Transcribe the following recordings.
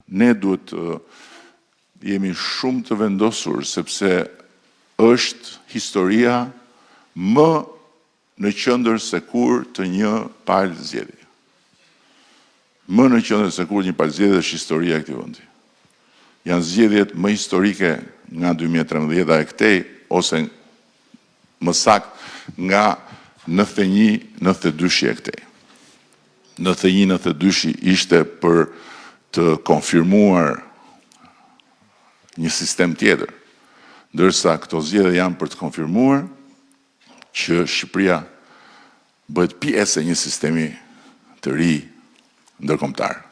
Ne duhet të jemi shumë të vendosur, sepse është historia më në qendër se kurrë të një palë zgjedhje. Më në qendër se kurrë një palë zgjedhje është historia e këtij vendi. Janë zgjedhjet më historike nga 2013 e këtej, ose më saktë nga 91, 92-shi e këtej. 91, 92-shi ishte për të konfirmuar një sistem tjetër, ndërsa këto zgjedhje janë për të konfirmuar që Shqipëria bëhet pjesë e një sistemi të ri ndërkombëtar.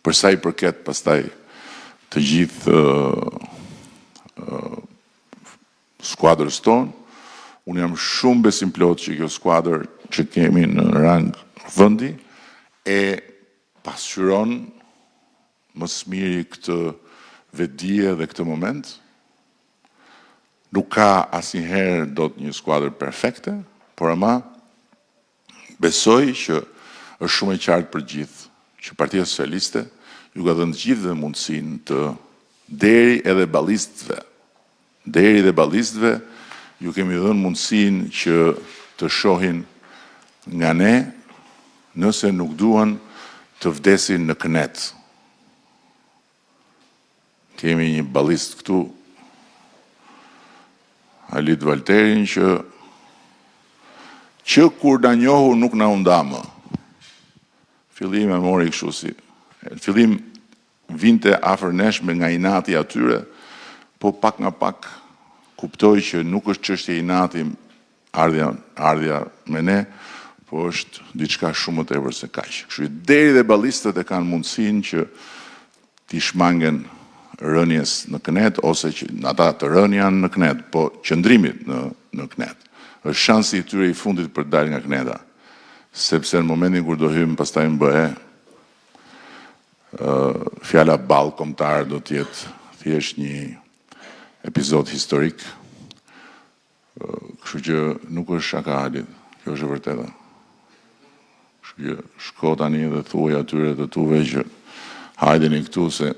Për sa i përket pastaj të gjithë skuadrës tonë, unë jam shumë besimplotë që kjo skuadër që kemi në rang vendi e pasqyron më së miri këtë vetëdije dhe këtë moment. Nuk ka asnjëherë dot një skuadër perfekte, por ama besoj që është shumë e qartë për të gjithë që Partia Socialiste ju ka dhënë të gjithëve mundësinë të deri edhe ballistëve, deri edhe ballistëve ju kemi dhënë mundësinë që të shohin nga ne nëse nuk duan të vdesin në kënetë. Kemi një ballist këtu, Halit Valterin, që që kur na njohu nuk na u nda më. Fillim e mori kështu si, në fillim vinte afër nesh me nga inati atyre, po pak nga pak kuptoi që nuk është çështje inati ardhja, ardhja me ne, po është diçka shumë më tepër se kaq. Kështu që deri dhe ballistët e kanë mundësinë që t'i shmangen rënies në kënetë, ose që ata të rënë janë në kënetë, po qëndrimit në, në kënetë. Është shansi i tyre i fundit për të dalë nga këneta, sepse në momentin kur do hymë pastaj në BE, fjala ball kombëtar do të jetë thjesht një epizod historik. Kështu që nuk është shaka Halit, kjo është e vërteta. Kështu që shko tani dhe thuaj atyre të tuve që hajdeni këtu se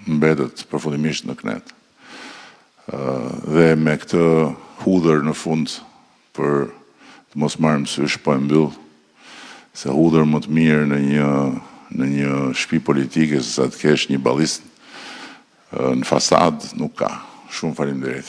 mbetet përfundimisht në kënetë. Dhe me këtë hudhër në fund për të mos marrë mësysh, po e mbyll se hudhër më të mirë në një në një shtëpi politike se sa të kesh një ballist në fasadë nuk ka. Shumë faleminderit.